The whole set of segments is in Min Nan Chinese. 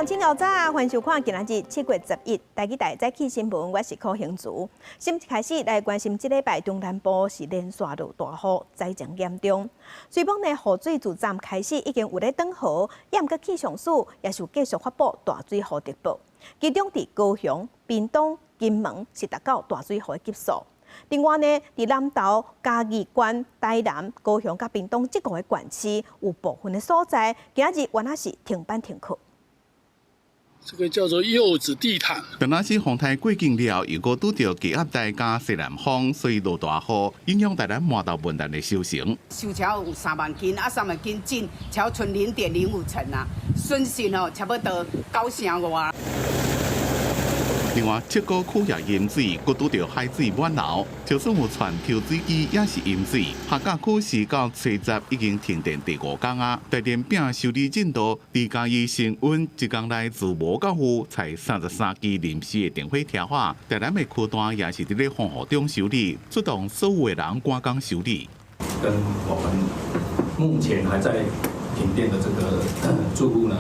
鄉親早，歡迎收看今仔日7月11台語台早起新聞，我是柯興竹。先開始來關心，這禮拜中南部是連續落大雨，災情嚴重。雖罔呢，雨水自昨暗開始已經有咧轉好，也毋過氣象署也是有繼續發布大水雨特報。其中佇高雄、屏東、金門是達到大水雨的級數。另外呢，佇南投、嘉義縣、台南、高雄佮屏東這五个縣市，有部分的所在，今仔日原來是停班停課。這個叫做柚子地毯。當那時風台過境了，又閣拄著低壓帶佮西南風，所以落大雨，影響台南饃頭文旦的收成。收超有3萬斤，啊3萬斤進超賰0.05成啊，損失哦差不多九成外。另外，七股區也淹水，閣拄著海水滿流，就算有傳抽水機也是淹水。客家區是到初十已經停電第五工啊，台電拼修理進度，佇嘉義升溫，一工內自無到有，採33支臨時的電火車化。台南的區段也是佇咧風雨中修理，出動所有的人趕工修理。跟我們目前還在停電的這個住戶呢，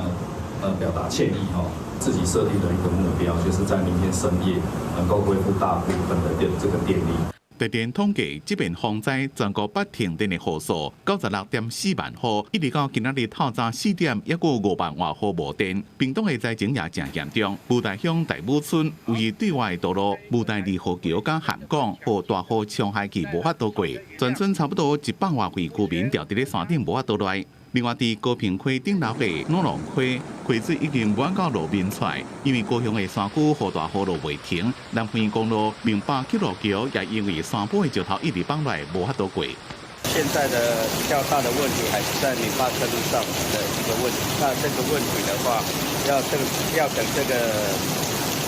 表達歉意吼。自己設定的一個目標，就是在明天深夜能夠恢復大部分的電這個電力。台電統計，這遍風災全國捌停電的戶數96.4萬戶，一直到今仔日透早4點，猶閣5萬外戶無電。屏東的災情也誠嚴重，布袋鄉大武村位於對外的道路，布袋二號橋佮函港，予大雨沖下去無法度過，全村差不多100外戶居民牢佇咧山頂無法度來。另外，佇高屏溪頂流的荖濃溪，溪水已經滿到路面出來，因為高雄的山區予大雨落袂停，南橫公路明巴鐵路橋也因為山坡的石頭一直放落來，無法度過。現在的比較大的問題還是在明巴車路上的一個問題。那這個問題的話，要等這個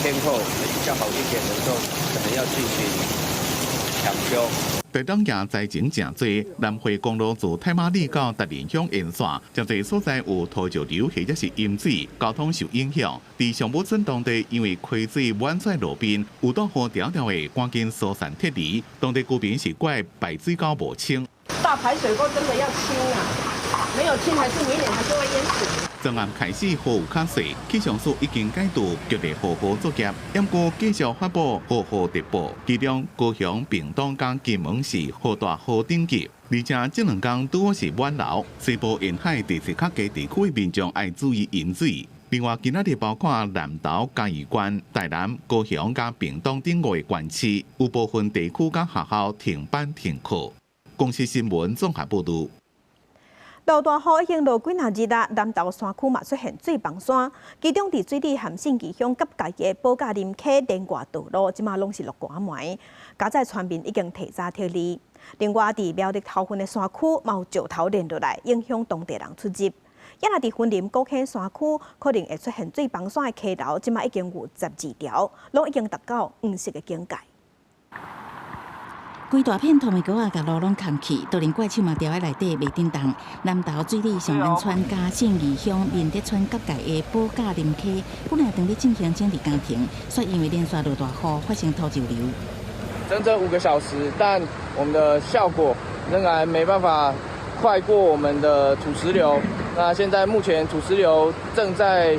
天候比較好一點的時候，可能要進行搶修。台東也災情誠濟，南迴公路自太麻里到達仁鄉沿線，誠濟所在有土石流或者是淹水，交通受影響。佇上武村當地，因為溪水滿出路邊，有大雨條條的趕緊疏散撤離，當地居民是怪排水溝無清。大排水溝真的要清啊，沒有清還是明年還是會淹死。昨暗開始雨有較細，氣象署已經解除強烈豪雨作業，毋過繼續發布豪雨特報。其中高雄、屏東佮金門是予大雨等級，而且這兩工拄好是滿流，西部沿海地勢較低地區的民眾愛注意淹水。另外，今仔日包括南投、嘉義縣、台南、高雄佮屏東等五个縣市，有部分地區佮學校停班停課。公視新聞綜合報導。落大雨已經落幾若日啦，南投山區嘛出現水崩山，其中佇水里和信義鄉佮嘉義的寶甲林溪連外道路，這馬攏是落寒糜，佳哉村民已經提早撤離。另外，佇苗栗頭份的山區嘛有石頭連落來，影響當地人出入。也若佇雲林古坑山區，可能會出現水崩山的溪流，這馬已經有12條，攏已經達到黃色的警戒。規大片土米果仔共路攏崁去，就連怪手嘛牢佇內底袂振動。南投水里上安村佮信義鄉明德村結界的寶甲林溪，本來當咧進行整治工程，卻因為連續落大雨，發生土石流。整整5個小時，但我們的效果仍然沒辦法快過我們的土石流。那現在目前土石流正在，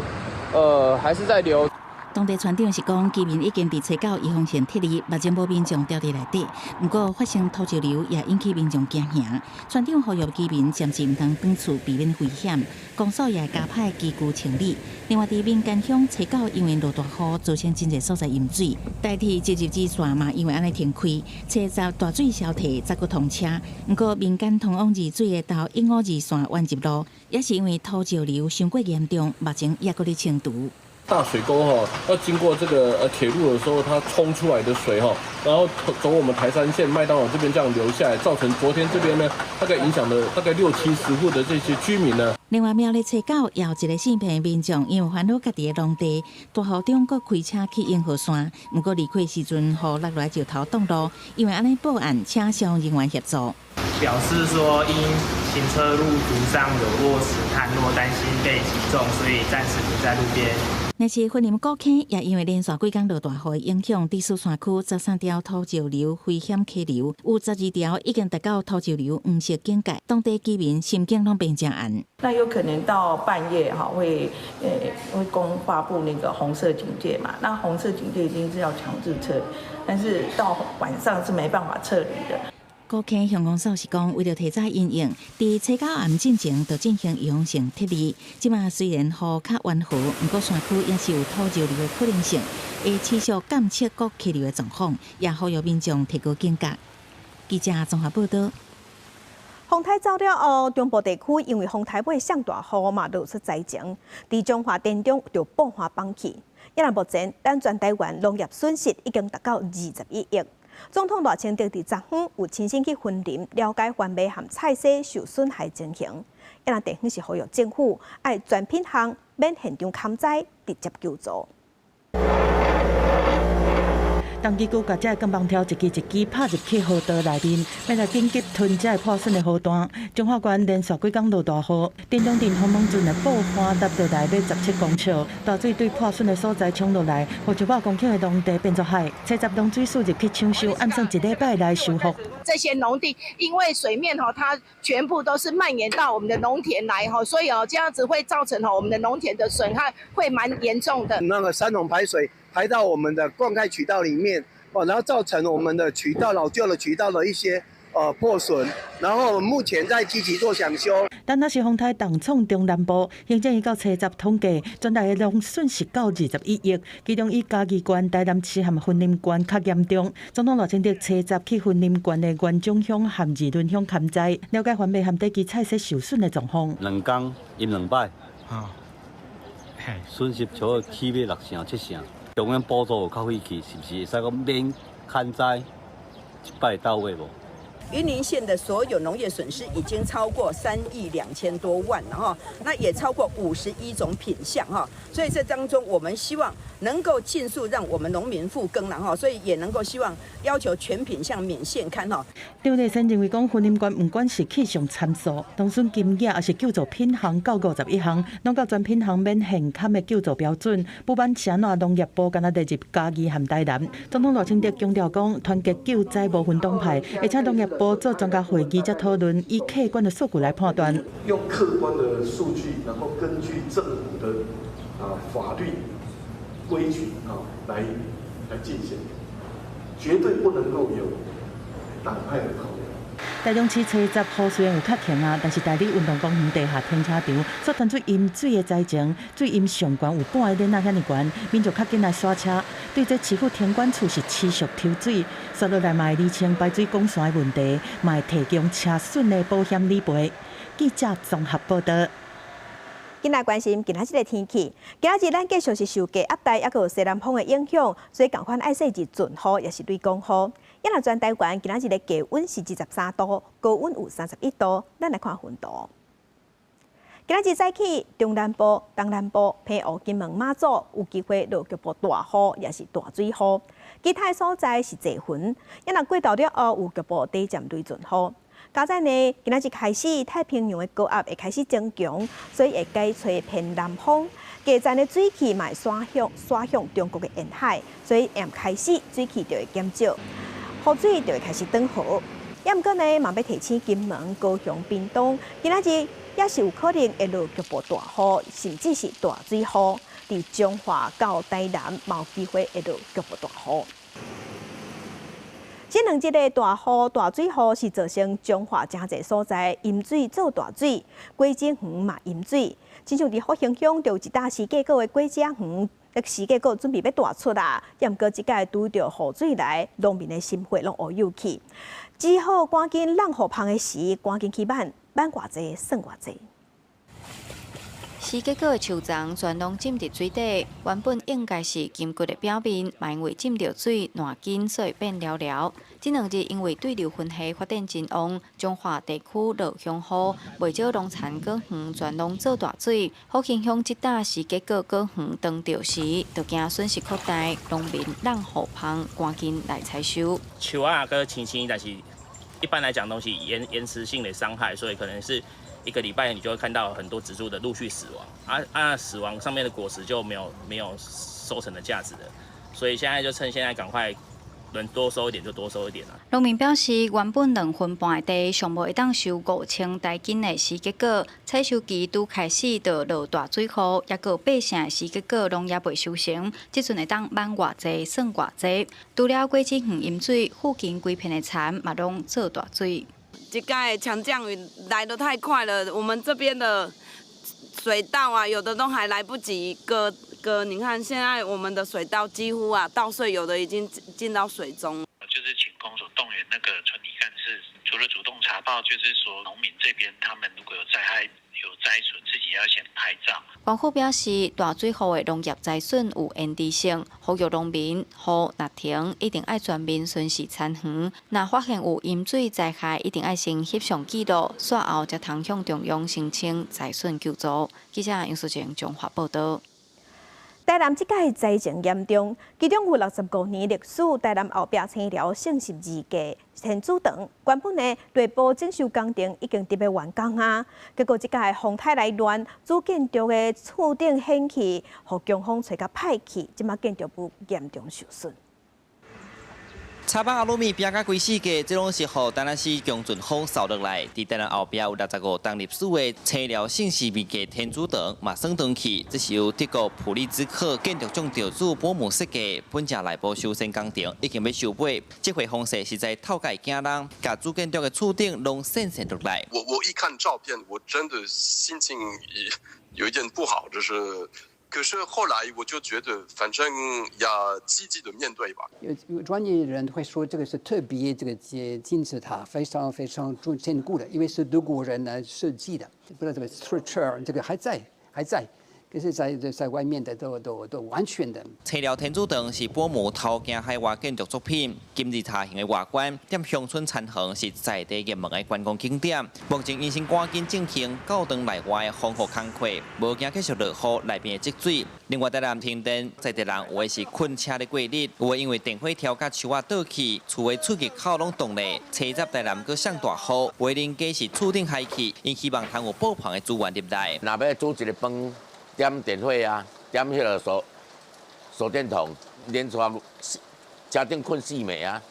還是在流。當地村長是講，居民已經佇初九預防線撤離，目前無民眾牢佇內底。毋過發生土石流也引起民眾驚嚇。村長呼籲居民暫時毋通轉厝，避免危險。公所也加派機具清理。另外，佇民間鄉初九因為落大雨，造成真濟所在淹水，台鐵捷入支線嘛因為按呢停開。初十大水消退，才閣通車。毋過民間通往二水的頭152線苑入路，也是因為土石流傷過嚴重，目前猶閣咧清除。大水溝哈，要經過這個鐵路的時候，它沖出來的水哈，然後走我們台三線麥當勞這邊這樣流下來，造成昨天這邊呢，大概影響了大概六七十戶的這些居民呢。另外，苗栗初九也有一个姓彭民眾因為煩惱家己的農地，大雨中閣開車去湧河山，毋過離開時陣，予落來石頭擋路，因為按呢報案，請消防人員協助。表示說因行車路途上有落石坍落，擔心被擊中，所以暫時停在路邊。若是雲林古坑，也因為連續幾工落大雨影響，佇獅山區13條土石流危險溪流，有12條已經達到土石流黃色警戒，當地居民心境攏變誠絚。那有可能到半夜哈，會公發布那個紅色警戒嘛？那紅色警戒一定是要強制撤離，但是到晚上是沒辦法撤離的。古坑鄉公所是講，為著提早因應，佇初九暗進前就進行預防性撤離。這馬雖然雨較溫和，毋過山區也是有土石流的可能性，會持續監測各溪流的狀況，也呼籲民眾提高警覺。記者綜合報道。風颱走了後，中部地區因為風颱尾上大雨嘛，落出災情，佇彰化田中就布花崩去。抑目前，咱全台灣農業損失已經達到21億。總統賴清德佇昨昏有親身去雲林了解番麥和菜蔬受損害情形，抑若地方是呼籲政府愛全品項免現場勘災，直接救助。農機具共這个鋼棒條一支一支拍入去河道內面，欲來緊急吞這个破損的河段。彰化縣連續幾工落大雨，田中鎮洪門圳的布花塌落來欲17公尺，大水對破損的所在沖落來，予100公頃的農地變作海。初十農水署入去搶修，按算一禮拜來修復。這些農地因為水面吼，它全部都是蔓延到我們的農田來吼，所以哦，這樣子會造成吼我們的農田的損害會蠻嚴重的。那個山洪排水排到我們的灌溉渠道裡面，哦，然後造成我們的渠道老舊的渠道的一些破損，然後目前在積極做搶修。但若是風颱重創中南部，行政院到初十統計，全台的農損失到21億，其中以嘉義縣、台南市和雲林縣較嚴重。總統賴清德初十去雲林縣的員山鄉和二崙鄉勘災，了解番麥和短期菜蔬受損的狀況。2工陰兩擺，損失超過起碼6成7成。中央補助有較費氣，是毋是會使講免勘災一擺到位無？雲林縣的所有農業損失已經超過3億2000多萬了哈，那也超過51種品項哈，所以這當中我們希望能夠盡速讓我們農民復耕了哈，所以也能夠希望要求全品項免現勘哈。張麗生認為講，雲林縣毋管是氣象參數、農損金額，抑是救助品項到51項，攏到全品項免現勘的救助標準。不管是按怎，農業部敢若列入嘉義和台南。總統賴清德強調講，團結救災無分黨派，而且農業部做專家會議才討論，以客觀的數據來判斷。用客觀的數據，然後根據政府的法律規矩啊來進行，絕對不能夠有黨派的考量。台中市初十雨雖然有較停啊，但是大里運動公園地下停車場所傳出淹水的災情，水淹上懸有半个輪仔遐爾懸，民眾較緊來徙車。對這市府停管處是持續抽水，紲落來嘛會釐清排水管線的問題，嘛會提供車損的保險理賠。記者綜合報道。緊來關心今仔日的天氣。今仔日咱繼續是受低壓帶抑閣有西南風的影響，所以仝款愛細緻陣雨，抑是雷公雨。抑若全台灣今仔日的低溫是23度，高溫有31度。咱來看雲圖。今仔日早起，中南部、東南部、澎湖、金門、馬祖有機會落局部大雨，抑是大水雨。其他所在是濟雲。抑若過晝了後，有局部短暫雷陣雨。佳哉呢，今仔日開始，太平洋的高壓會開始增強，所以會改吹偏南風。低層的水汽嘛會徙向中國的沿海，所以暗開始水汽就會減少，雨水就會開始轉河。抑毋過呢，嘛欲提醒金門、高雄、屏東，今仔日也是有可能會落局部大雨，甚至是大水雨。佇彰化到台南，嘛有機會會落局部大雨。這兩日的大雨、大水雨是造成彰化誠濟所在淹水做大水，果子園嘛淹水。親像佇福興鄉就有一搭時計果的果子園，時計果準備欲大出啦，抑毋過這擺拄著雨水來，農民的心血攏烏有去，只好趕緊挵雨芳的時，趕緊去挽，挽偌濟算偌濟。時計果的樹叢全攏浸佇水底，原本應該是金橘的表面，嘛因為浸著水爛緊，所以變繚繚。這兩日因為對流雲系發展真旺，彰化地區落強雨，袂少農田果園全攏做大水。福興鄉這搭時計果果園當著時，就驚損失擴大，農民挵雨芳趕緊來採收。樹仔閣青青，但是已一般來講，東西延遲性的傷害，所以可能是一個禮拜你就會看到很多植株的陸續死亡，死亡上面的果實就沒有收成的價值了，所以現在就趁現在趕快能多收一點就多收一點啦。農民表示，原本2分半的地，上無會當收5000台斤的時結果，採收期拄開始就落大水雨，抑閣8成的時結果攏猶未收成，這陣會當挽偌濟算偌濟。除了果子園淹水，附近規片的田嘛攏做大水。這屆強降雨來得太快了，我們這邊的水稻啊，有的都還來不及割割。你看現在我們的水稻幾乎啊，稻穗有的已經進到水中。就是請公所動員那個村里幹事，除了主動查報，就是說農民這邊他們如果有災害、有災損，自己要先拍照。官府表示，大水雨的農業災損有延遲性，呼籲農民雨若停，一定愛全面巡視田園。若發現有淹水災害，一定愛先翕相記錄，煞後才通向中央申請災損救助。記者楊淑靜綜合報道。台南這屆災情嚴重，其中有65年歷史，台南後壁青寮聖十字架天主堂，原本呢內部整修工程已經佇欲完工啊，結果這屆風颱來亂，主建築的厝頂掀去，予強風吹甲歹去，這馬建築物嚴重受損。插板阿魯米拼甲規世界，這攏是予台南市強陣風掃落來。佇台南後壁有65冬歷史的青寮聖十字架天主堂嘛算斷去，這是由德國普利茲克建築獎得主波姆設計，本正內部修繕工程已經欲收尾。這回風勢實在透蓋驚人，共主建築的厝頂攏掀落來。我一看照片，我真的心情有一點不好，就是。可是後來我就覺得，反正要積極的面對吧。有專業人會說，這個是特別這個金字塔非常非常堅固的，因為是德國人來設計的。不知道這個 structure 這個還在還在，可是在外面的都完全的。青寮天主堂是波姆頭行海外建築作品，金字塔形的外觀，踮鄉村田園是在地熱門的觀光景點。目前𪜶先趕緊進行教堂內外的防護工課，無驚繼續落雨內邊會積水。另外，台南停電，在地人有的是睏車咧過日，有的因為電火條佮樹仔倒去，厝的出入口攏凍咧。車站台南閣上大雨，有的人家是厝頂海去，𪜶希望通有補棚的資源入來。若欲煮一个飯，點電火啊，點彼个手電筒，連續車頂睏四暝啊，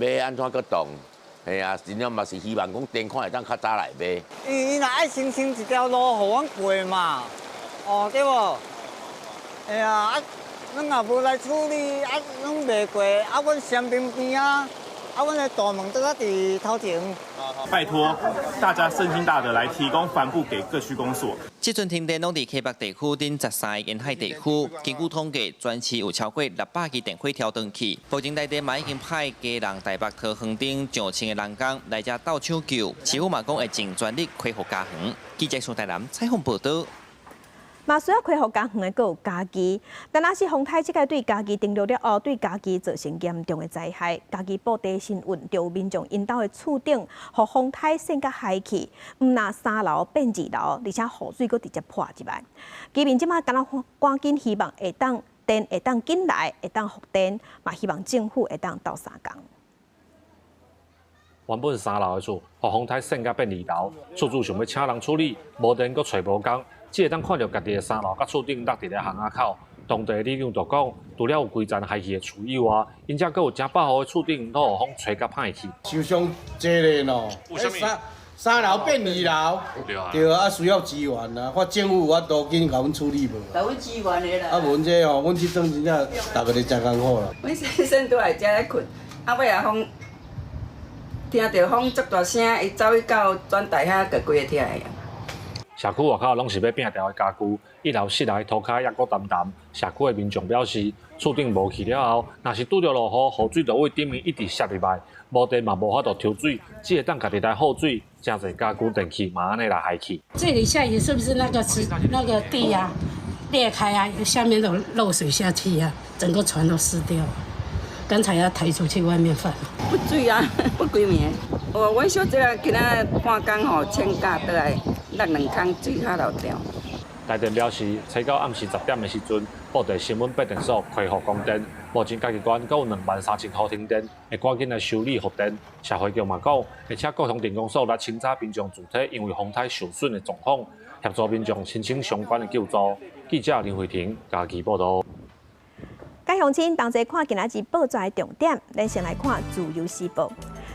欲按怎閣動？嘿啊，盡量嘛是希望講電看會當較早來買。伊若愛申請一條路予阮過嘛，哦對無？哎呀啊，阮也無來處理，啊，攏袂過，啊，阮雙邊邊啊，啊，阮的大門都佇佇頭前。拜託大家聖心大德來提供帆布給各區公所。這陣停電攏佇溪北地區等13個沿海地區，根據統計，全市有超過600支電火條斷去。目前台電嘛已經派基隆、台北、桃園等上千个人工來遮鬥搶救，市府嘛講會盡全力恢復家園。記者蘇台南採訪報道。嘛需要恢復家園的，閣有嘉義，但若是風颱這屆對嘉義登陸了後，對嘉義造成嚴重的災害。嘉義報地新聞，就有民眾𪜶兜的厝頂，予風颱掀甲海去，毋但三樓變二樓，而且雨水閣直接潑入來。居民這馬敢若趕緊希望會當電會當緊來，會當復電，嘛希望政府會當鬥相共。原本三樓的厝，予風颱掀甲變二樓，厝主想欲請人處理，無電閣揣無工。只會當看著家己的三樓佮厝頂落佇咧巷仔口。當地里長就講，除了有規層海去的厝以外，𪜶遮閣有誠百戶的厝頂攏予風吹甲歹去。受傷濟咧喏，三樓變二樓，對啊，需要支援啊，看政府有法度緊共阮處理無？來阮支援的啦。啊，無阮這吼，阮這陣真正逐个咧誠艱苦啦。阮先生拄來遮咧睏，啊尾仔風聽著風足大聲，伊走去到轉台遐，就規个聽會。社區外口攏是欲摒掉的家具，一樓室內塗跤猶閣澹澹。社區的民眾表示，厝頂無去了後，若是拄著落雨，雨水就對頂面一直瀉入來，無電嘛無法度抽水，只會當家己來耗水，誠濟家具電器嘛按呢來害去。這裡下雨是不是那個池那個地啊裂開啊，下面都漏水下去啊，整個床都濕掉了。剛才要抬出去外面放。不水啊，不規暝。哦，阮小姐啊，今仔半工吼請假倒來，落兩空水較漏掉。台台電表示，初九暗時10點的時陣，布袋新塭變電所恢復供電。目前嘉義縣閣有23,000戶停電，會趕緊來修理復電。社會局嘛講，會請高雄鎮公所來清查民眾住宅因為風颱受損的狀況，協助民眾申請相關的救助。記者林慧婷嘉義報導。各位鄉親同齊看今仔日報紙的重點，咱先來看《自由時報》。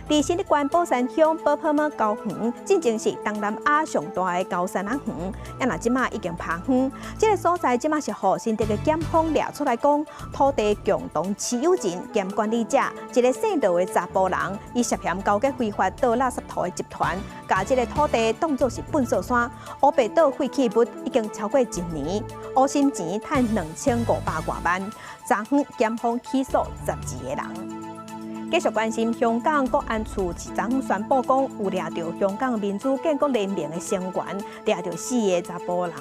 佇新竹縣寶山鄉寶坡仔高園，進前是東南亞上大的高山仔園，啊若這馬已經拋荒。這个所在這馬是予新竹的檢方掠出來講，土地共同持有人兼管理者，一个姓廖的查埔人，伊涉嫌勾結非法倒垃圾土的集團，共這个土地當作是糞掃山，烏白倒廢棄物已經超過一年，烏心錢趁2500外萬，昨昏檢方起訴12个人。繼續關心香港國安處昨昏宣布講，有掠著香港民主建國聯盟的成員，掠著四个查埔人，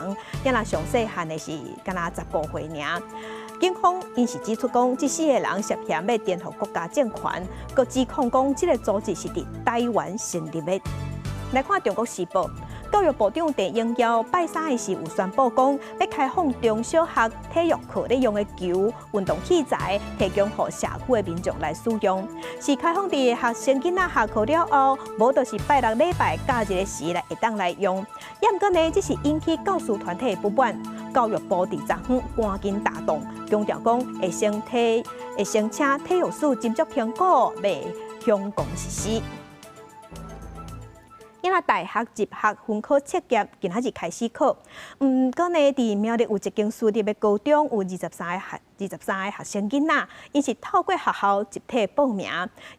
也若上細漢的是敢若15歲爾。警方𪜶是指出講，這四个人涉嫌欲顛覆國家政權，閣指控講這个組織是佇台灣成立的。來看《中國時報》，教育部長鄧榮耀拜三的時有宣布講，欲開放中小學體育課咧用的球、運動器材，提供予社區的民眾來使用。是開放佇學生囡仔下課了後，無就是拜六禮拜假日的時來會當來用。也毋過呢，這是引起教師團體的不滿。教育部佇昨昏趕緊大動，強調講會先請體育署斟酌評估，欲向公實施。𪜶仔大學入學分科測驗今仔日開始考，毋過呢，佇苗栗有一間私立的高中，有23個學生囡仔，𪜶是透過學校集體報名，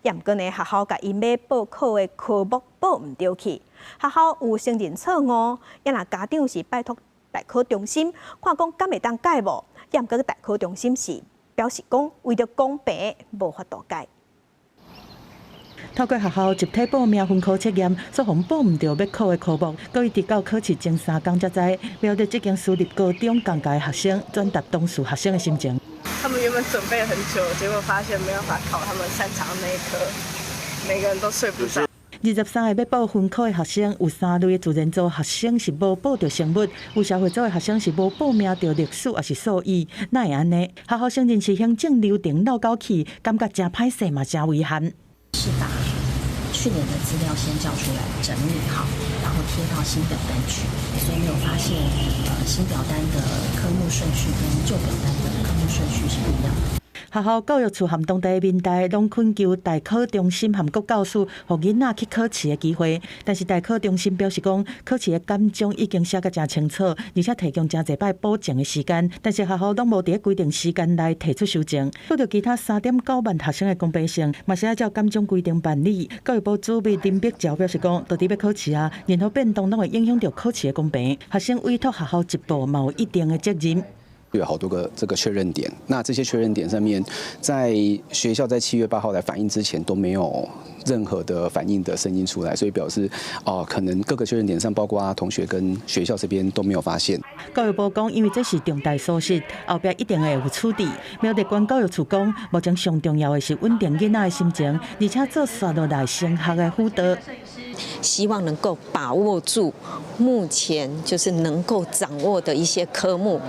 也毋過呢，學校共𪜶欲報考的科目報毋著去，學校有承認錯誤，也若家長是拜託大考中心，看講敢會當改無，也毋過大考中心是表示講為著公平，無法度改。透過學校集體報名分科測驗，煞予報毋著欲考的科目，閣一直到考試前3工才知。苗栗這間私立高中仝屆學生轉達當事學生的心情。他們原本準備很久，結果發現沒辦法考他們擅長的那一科，每個人都睡不着。23個欲報分科的學生，有三類的自然組學生是無報著生物，有社會組的學生是無報名著歷史抑是數語，哪會按呢？學校承認是行政流程漏搞去，感覺誠歹勢嘛，誠遺憾。是把去年的資料先叫出來整理好，然後貼到新表單去，所以沒有發現新表單的科目順序跟舊表單的科目順序是不一樣的。學校教育處和當地民代攏懇求大考中心和國教署，予囡仔去考試的機會。但是大考中心表示講，考試的簡章已經寫甲誠清楚，而且提供誠濟擺補正的時間。但是學校攏無佇規定時間內提出修正。對著其他3.9萬學生的公平性，嘛是愛照簡章規定辦理。教育部主秘林碧嬌表示講，到底欲考試啊，任何變動攏會影響著考試的公平。學生委託學校一步，嘛有一定的責任。有好多個這個確認點，那這些確認點上面，在學校在7月8號來反映之前都沒有任何的反應的聲音出來，所以表示哦，可能各個確認點上，包括同學跟學校這邊都沒有發現。教育部講，因為這是重大疏失，後壁一定會有處置。苗栗縣教育處講，目前上重要的是穩定囡仔的心情，而且做紲落來升學的輔導。希望能夠把握住目前就是能夠掌握的一些科目。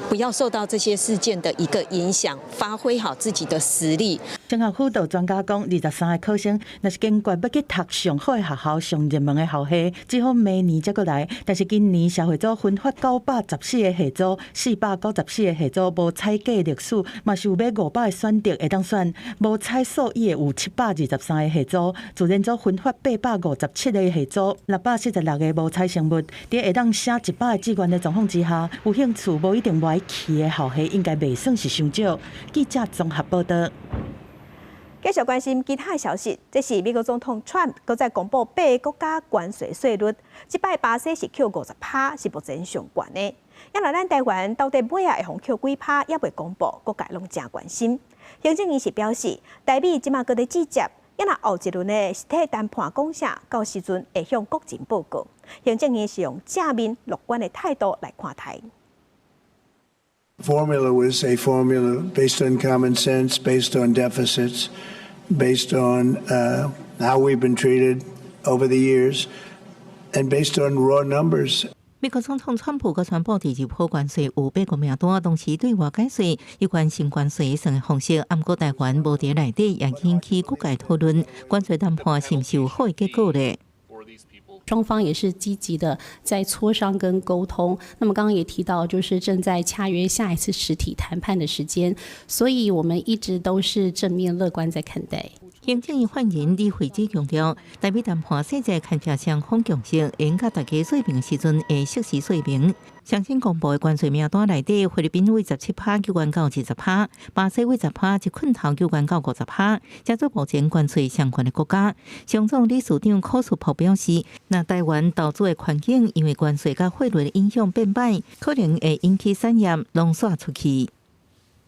不要受到這些事件的一個影響，發揮好自己的實力。升學輔導專家講，23個考生若是堅決欲去讀上好的學校、上熱門的校系，只好明年才閣來。但是今年社會組分發914個系組，494個系組無採計歷史，嘛是有欲500個選擇會當選。無採數語的有723個系組，自然組分發857個系組，646個無採生物。佇會當寫100個志願的狀況之下，有興趣無一定愛去的校系應該袂算是傷少。記者綜合報道。繼續關心其他的消息，這是美國總統川普閣再公布八个國家關稅稅率，這擺巴西是扣50%，是目前上懸的。也若咱台灣到底尾仔會予扣幾趴，猶未公布，各界攏誠關心。行政院是表示，台美這馬閣咧接洽，也若後一輪的實體談判講啥，到時陣會向國人報告。行政院是用正面樂觀的態度來看待。 Formula was a formula based on common sense, based on deficits, based on how we've been treated over the years, and based on raw numbers. 美國總統川普閣宣布第二波關稅有八個名單，同時對外解稅有關新關稅算的方式，毋過台灣無佇內底，也引起各界討論。關稅談判是毋是有好的結果咧？雙方也是積極的在磋商跟溝通。那麼剛剛也提到，就是正在洽約下一次實體談判的時間，所以我們一直都是正面樂觀在看待。行政院發言人李慧芝強調，台美談判細節牽涉雙方共識，會佮大家說明的時陣會適時說明。上新公布的關稅名單內底，菲律賓為17趴懸到20趴，巴西為10趴，一拳頭懸到50趴，這做目前關稅相關的國家。商總理事長柯書博表示，若台灣投資的環境因為關稅佮匯率的影響變歹，可能會引起產業攏徙出去。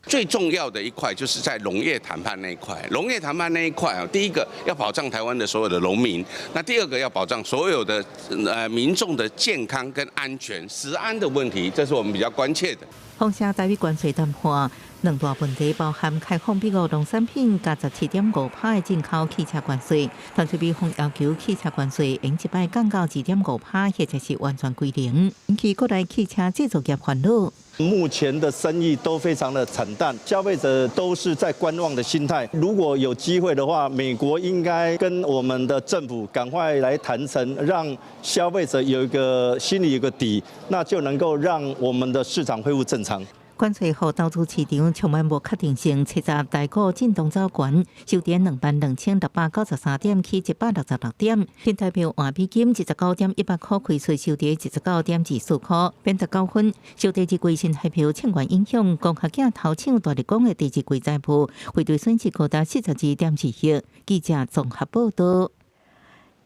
最重要的一塊就是在農業談判那一塊，農業談判那一塊啊，第一個要保障台灣的所有的農民，那第二個要保障所有的民眾的健康跟安全、食安的問題，這是我們比較關切的。風聲台美關稅談判兩大問題，包含開放美國農產品佮17.5%的進口汽車關稅，但是美方要求汽車關稅用一擺降到2.5%，或者是完全歸零，引起國內汽車製造業煩惱。目前的生意都非常的慘淡，消費者都是在觀望的心態。如果有機會的話，美國應該跟我們的政府趕快來談成，讓消費者有一個心裡有個底，那就能夠讓我們的市場恢復正常。關稅予投資市場充滿無確定性，七十台股震盪走懸，收佇22,693點，起166點。新台幣換美金29.18箍，開出收佇29.24箍，貶值9分。受第二季新台幣衝關影響，光學鏡頭廠大立光的第二季財報匯兌損失高達42.2億。記者綜合報導。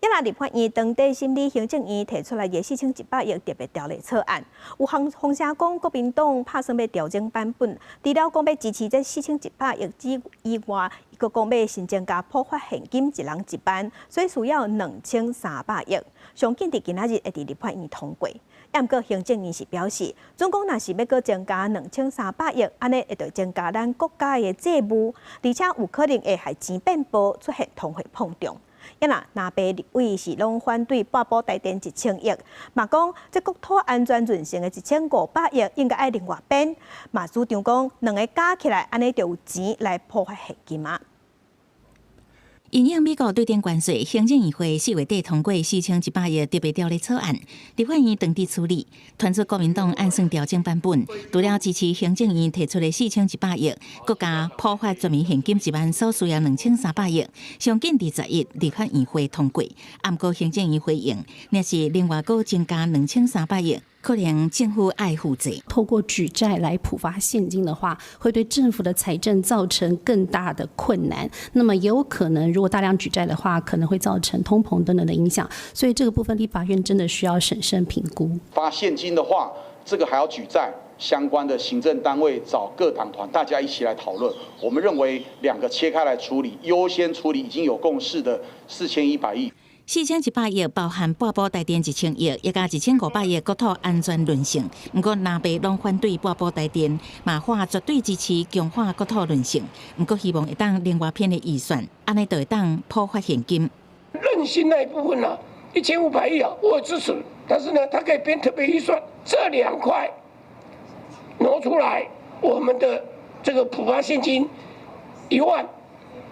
一來立法院當地審理行政院提出來的4100億特別條例草案，有風風聲講國民黨拍算欲調整版本，除了講欲支持這4100億之以外，閣講欲新增加普發現金一人1萬，所以需要2300億。上緊佇今仔日會佇立法院通過。毋過行政院是表示，總共若是欲閣增加2300億，按呢會著增加咱國家的債務，而且有可能會害錢變薄，出現通貨膨脹。抑若藍白立委是攏反對撥補台電1000億，嘛講這國土安全韌性的1500億應該愛另外編，嘛主張講兩个加起來，按呢就有錢來普發現金啊。因應美國對頂關稅，行政院會4月底通過4100億特別條例草案，立法院當佇處理，傳出國民黨按算調整版本，除了支持行政院提出的4100億，閣加普發全民現金1萬所需要2300億，上緊佇11立法院會通過。毋過行政院回應，若是另外閣增加兩千三百億，可能政府愛負債。透過舉債來普發現金的話，會對政府的財政造成更大的困難。那麼也有可能，如果大量舉債的話，可能會造成通膨等等的影響。所以這個部分，立法院真的需要審慎評估。發現金的話，這個還要舉債，相關的行政單位找各黨團大家一起來討論。我們認為兩個切開來處理，優先處理已經有共識的4100億。 4100億包含撥補台電1000億，也加1500億國土安全韌性。毋過藍白攏反對撥補台電，嘛喊絕對支持強化國土韌性。毋過希望會當另外編的預算，按呢就會當普發現金。韌性那一部分呢，1500億啊，我支持。但是呢，它可以編特別預算，這兩塊挪出來，我們的這個普發現金1萬。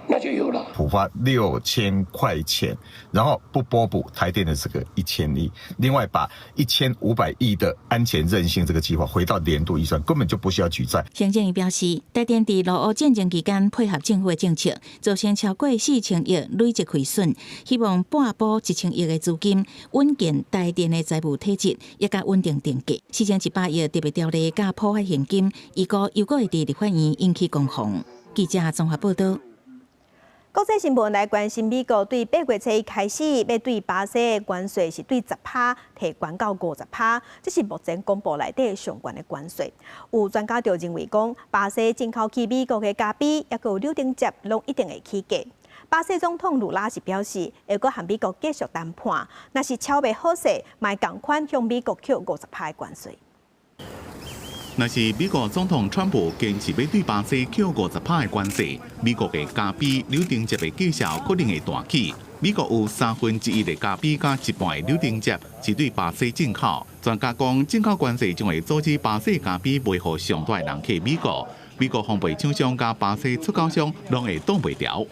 那就有了，普發6000塊錢，然後不撥補台電的這個1000億，另外把1500億的安全韌性這個計劃回到年度預算，根本就不需要舉債。行政院表示，台電佇俄烏戰爭期間配合政府的政策，造成超過4000億累積虧損，希望撥補1000億的資金，穩健台電的財務體質，也佮穩定電價。4100億特別條例佮普發現金，預估又閣會佇立法院引起攻防。記者綜合報導。國際新聞來關心，美國對8月初一開始，欲對巴西的關稅是對10趴提懸到50趴，這是目前公布內底上懸的關稅。有專家就認為講，巴西進口去美國的咖啡，抑閣有柳橙汁，攏一定會起價。巴西總統盧拉是表示，會閣和美國繼續談判，若是敲袂好勢，嘛會仝款向美國扣50趴的關稅。若是美國總統川普堅持欲對巴西扣50趴的關稅，美國的咖啡、柳橙汁的價數可能會大起。美國有三分之一的咖啡佮一半的柳橙汁是對巴西進口。專家講，進口關稅將會阻止巴西咖啡賣予上大人客美國。美國烘焙廠商佮巴西出口商攏會擋袂牢。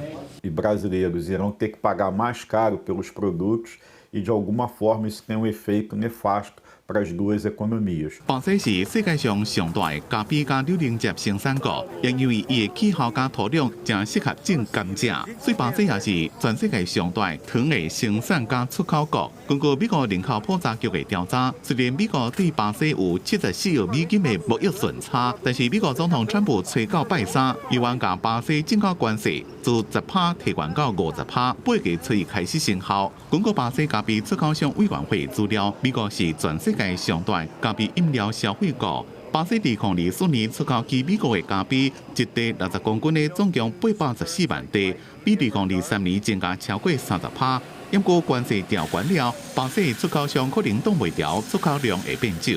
E brasileiros irão ter que pagar mais caro pelos produtos e de alguma forma isso tem um efeito nefasto para as duas economias。巴西是世界上上大的咖啡佮柳橙汁生產國，也因為伊的氣候佮土壤誠適合種甘蔗，所以巴西也是全世界上大糖的生產佮出口國。根據美國人口普查局的調查，雖然美國對巴西有74億美金的貿易順差，但是美國總統川普揣到拜三，猶原共巴西進口關稅自10趴提懸到50趴，八月初一開始生效。根據巴西咖啡出口商委員會資料，美國是全世界上大咖啡飲料消費國。巴西2024年出口去美國的咖啡，一袋60公斤的總共814萬袋，比2023年增加超過30趴。不過關稅調懸了，巴西出口商可能擋袂牢，出口量會變少。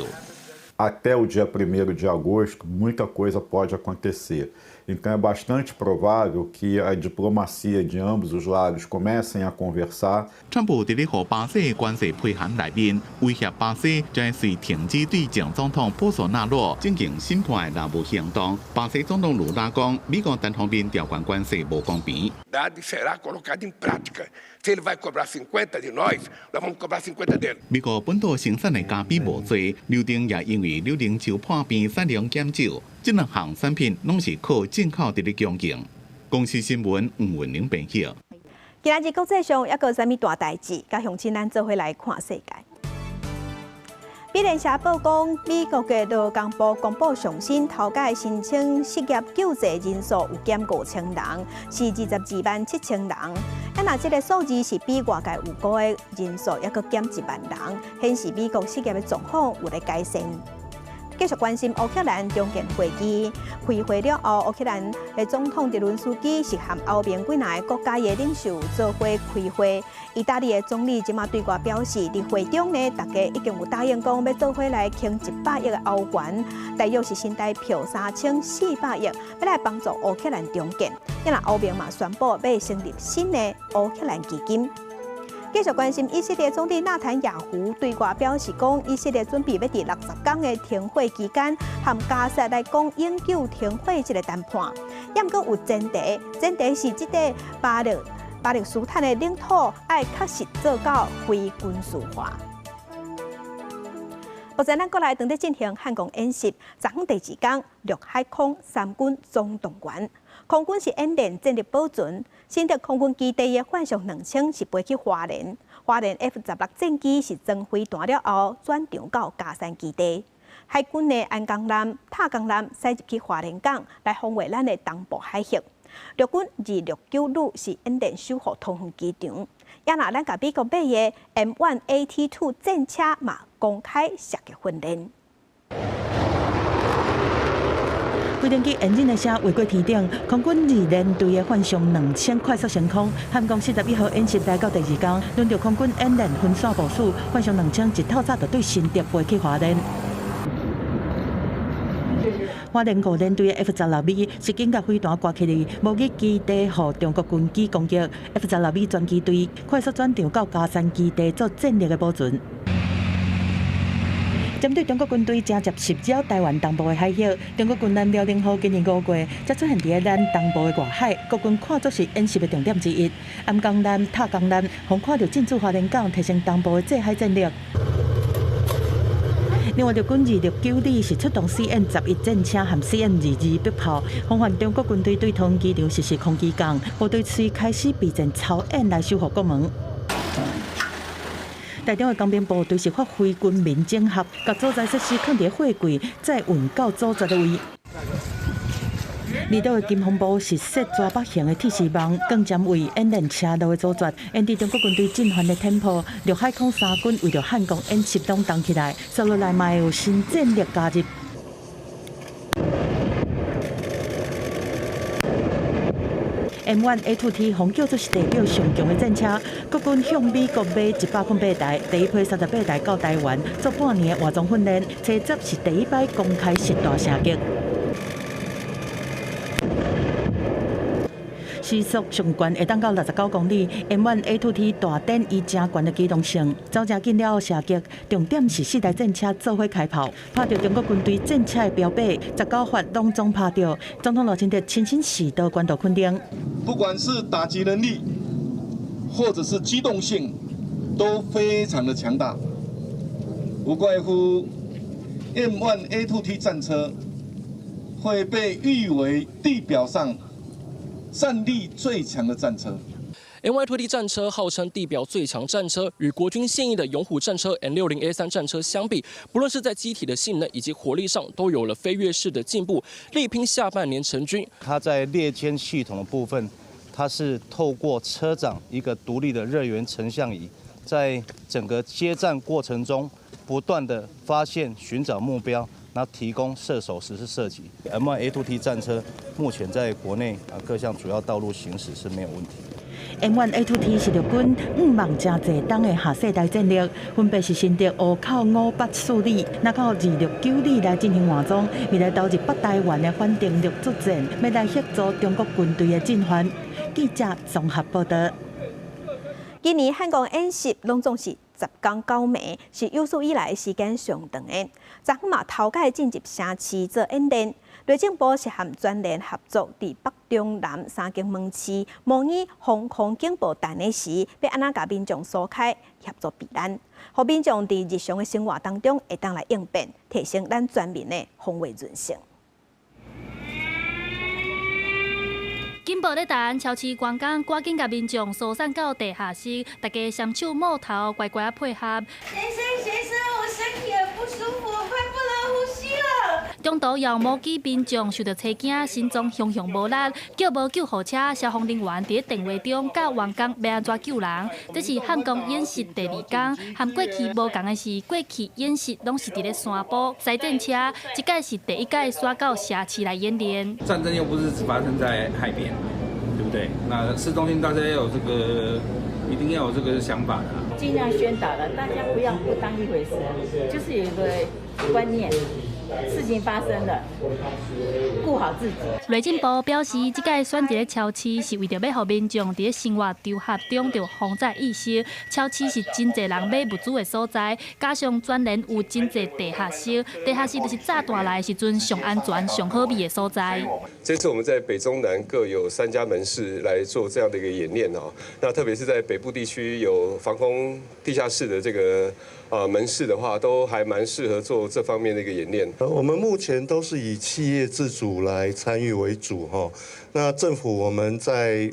Até o dia 1º de agosto, muita coisa pode acontecer. Então é bastante provável que a diplomacia de ambos os lados comecem a conversar. 川普佇咧予巴西關稅批函內面，威脅巴西將會停止對前總統波索納洛進行審判的勞務行動。巴西總統盧拉講，美國單方面調懸關稅無公平。 Será colocado em prática. Se ele vai cobrar 50 de nós, nós vamos cobrar 50 dele. 美國本土生產的咖啡無濟，柳橙也因為柳橙汁破病產量減少，這兩項產品攏是靠進口佇咧供應。公視新聞吳文玲編譯。今仔日國際上猶閣有啥物大代誌？佮鄉親咱做伙來看世界。美聯社報講，美國的勞工部公布上新頭改申請失業救濟人數有減5000人，是22萬7千人。啊，若這个數字是比外界預估的人數猶閣減1萬人，顯示美國失業的狀況有咧改善。繼續關心烏克蘭重建會議開會了後，烏克蘭的總統澤倫斯基是和歐盟幾若个國家的領袖做伙開會。意大利的總理這馬對外表示，佇會中呢，大家已經有答應講欲做伙來傾100億的歐元，大約是新台票3400億，欲來幫助烏克蘭重建。啊若歐盟嘛宣布欲成立新的烏克蘭基金。繼續關心以色列總理納坦雅胡對外表示講，以色列準備欲佇60天的停火期間，和加薩來講永久停火這个談判。毋過有前提，前提是這塊巴勒斯坦的領土愛確實做到非軍事化。目前咱國內正佇進行漢光演習，昨昏第二工，陸海空三軍總動員，空軍是演練戰力保存，新竹空軍基地的幻象2000是飛去花蓮，花蓮 F-16戰機是裝飛彈了後轉場到佳山基地，海軍的安江艦、塔江艦駛入去花蓮港來防衛咱的東部海域。陸軍269旅是演練守護桃園機場，也若咱共美國買的 M1A2 戰車嘛公開射擊訓練。飛行機引擎的聲劃過天頂，空軍二聯隊的幻象2000快速升空。漢光41號演習來到第二工，輪著空軍演練分線部署，幻象2000一透早就對新竹飛去花蓮。花蓮五連隊的 F-16V 是緊共飛彈掛起來，模擬基地予中國軍機攻擊。F-16V 專機隊快速轉場到佳山基地做戰力的保存。針對中國軍隊正接襲擾台灣東部的海域，中國軍艦遼寧號今年5月才出現佇咱東部的外海，國軍看作是演習的重點之一。安江艦、塔江艦，予看著進駐花蓮港，提升東部的制海戰力。另外，陸軍269旅是出動 CM-11戰車和 CM-22迫炮，防範中國軍隊對桃園機場實施空機攻，部隊隨開始備戰操演來守護國門。台中的工兵部隊是發揮軍民整合，共組材設施囥佇貨櫃，再運到所在的位。離島的金峰部是設蛇腹型的鐵絲網，鋼針位演練車路的阻絕，沿佇中國軍隊進犯的天破，陸海空三軍為著漢光演習攏動起來，紲落來嘛會有新戰力加入。M1A2T 予叫做是地表上強的戰車，國軍向美國買108台，第一批38台到台灣做半年的活裝訓練，初十是第一擺公開實彈射擊。時速上懸會當到69公里。M1A2T 大展伊誠懸的機動性，走誠緊了後射擊，重點是四台戰車做伙開炮，拍著中國軍隊戰車的標靶，19發攏總拍著。總統賴清德親身視導關度肯定，不管是打擊能力，或者是機動性，都非常的強大，無怪乎 M1A2T 戰車會被譽為地表上戰力最強的戰車。 M1A2T 戰車號稱地表最強戰車，與國軍現役的勇虎戰車 M60A3 戰車相比，不論是在機體的性能以及火力上，都有了飛躍式的進步，力拼下半年成軍。它在獵殲系統的部分，它是透過車長一個獨立的熱源成像儀，在整個接戰過程中，不斷的發現、尋找目標，然後提供射手實施射擊。M1A2T 戰車目前在國內啊各項主要道路行駛是沒有問題。 M1A2T 是陸軍五萬誠濟檔的下世代戰力，分別是新竹湖口584旅，南扣269旅來進行換裝，未來投入北台灣的反登陸作戰，欲來協助中國軍隊的進犯。記者綜合報道。今年漢光演習攏總是10工9暝，是有史以來時間上長的。昨昏嘛頭擺進入城市做演練，內政部是和全聯合作，佇北中南三間門市模擬防空警報彈的時，欲按怎共民眾疏開協助避難，予民眾佇日常的生活當中會當來應變，提升咱全民的防衛韌性。警報咧彈，超市關工，趕緊共民眾疏散到地下室，大家雙手摸頭，乖乖配合。先生，先生，我身體很不舒服，快不能呼吸了。中途有目擊民眾受著車驚，心臟雄雄無力，叫無救護車，消防人員佇電話中教員工欲按怎救人。這是漢光演習第二工，和過去無仝的是，過去演習攏是佇咧山坡賽戰車，這擺是第一擺徙到城市來演練。戰爭又不是只發生在海邊，對不對？那市中心大家要有這個，一定要有這個想法的。盡量宣導了，大家不要不當一回事，就是有一個觀念。事情發生了，顧好自己。內政部表示，這擺選佇咧超市是為著欲予民眾佇咧生活場合中著防災意識。超市是真濟人買物資的所在，加上全聯有真濟地下室，地下室就是炸彈來的時陣上安全、上好覓的所在。這次我們在北中南各有3家門市來做這樣的一個演練哦。那特別是在北部地區有防空地下室的這個門市的話，都還蠻適合做這方面的一個演練。我們目前都是以企業自主來參與為主哈。那政府我們在